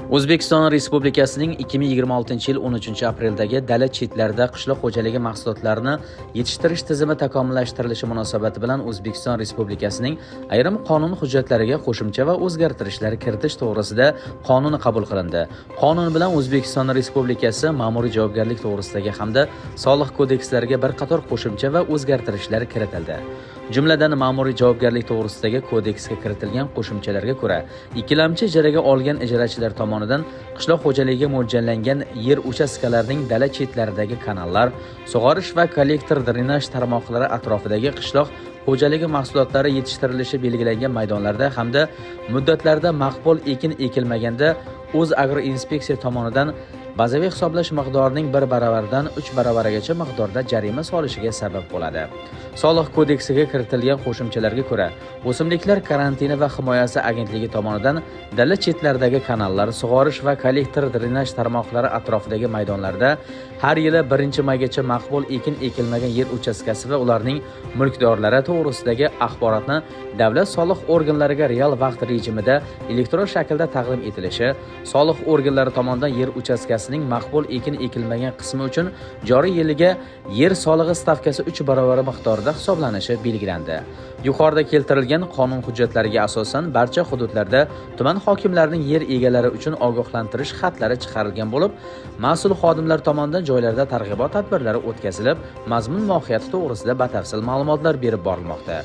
O'zbekiston Respublikasining 2026-yil 13-apreldagi dala chetlarida qishloq xo'jaligi mahsulotlarini yetishtirish tizimi takomillashtirilishi munosabati bilan O'zbekiston Respublikasining ayrim qonun hujjatlariga qo'shimcha va o'zgartirishlar kiritish to'g'risida qonuni qabul qilindi. Qonun bilan O'zbekiston Respublikasi Ma'muriy javobgarlik to'g'risidagi hamda Soliq kodekslariga bir qator qo'shimcha va o'zgartirishlar kiritildi. Jumladan, Ma'muriy javobgarlik to'g'risidagi kodeksga kiritilgan qo'shimchalarga ko'ra, ikkilamchi ijaraga olgan ijarachilar tomonidan qishloq xo'jaligiga mo'ljallangan yer uchastkalarining dala chetlaridagi kanallar, sug'orish va kollektor drenaj tarmoqlari atrofidagi qishloq xo'jaligi mahsulotlari yetishtirilishi belgilangan maydonlarda hamda muddatlarda maqbul ekin ekilmaganda o'z agroinspeksiya tomonidan bazaviy hisoblash miqdorining 1 baravaridan 3 baravarigacha miqdorda jarima solishiga sabab bo'ladi. Soliq kodeksiga kiritilgan qo'shimchalarga ko'ra, O'simliklar karantini va himoyasi agentligi tomonidan dala chetlaridagi kanallar, sug'orish va kollektor drenaj tarmoqlari atrofidagi maydonlarda har yili 1-maygacha maqbul ekin ekilmagan yer uchastkasi va ularning mulkdorlari to'g'risidagi axborotni davlat soliq organlariga real vaqt rejimida elektron shaklda taqdim etilishi, soliq organlari tomonidan yer uchastkasining maqbul ekin ekilmagan qismi uchun joriy yiliga yer solig'i stavkasi 3 barobar miqdorida hisoblanishi belgilandi. Yuqorida keltirilgan qonun hujjatlariga asosan barcha hududlarda tuman hokimlarining yer egalari uchun ogohlantirish xatlari chiqarilgan bo'lib, mas'ul xodimlar tomonidan joylarda targ'ibot tadbirlari o'tkazilib, mazmun mohiyati to'g'risida batafsil ma'lumotlar berib borilmoqda.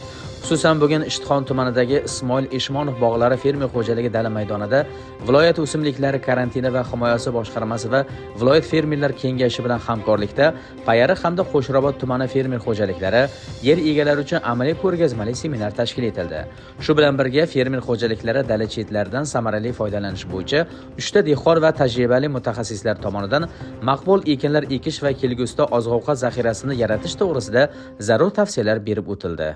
Xususan, bugun Ishtixon tumanidagi Ismoil Eshmonov bog'lari fermer xo'jaligi dala maydonida viloyat o'simliklari karantini va himoyasi boshqarmasi va viloyat fermerlar kengashi bilan hamkorlikda Payariq hamda Qo'shrabot tumani fermer xo'jaliklari yer egalari uchun amaliy ko'rgazmali seminar tashkil etildi. Shu bilan birga fermer xo'jaliklari dala chetlaridan samarali foydalanish bo'yicha uchta dehqon va tajribali mutaxassislar tomonidan maqbul ekinlar ekish va kelgusida oziq-ovqat zaxirasini yaratish to'g'risida zarur tavsiyalar berib o'tildi.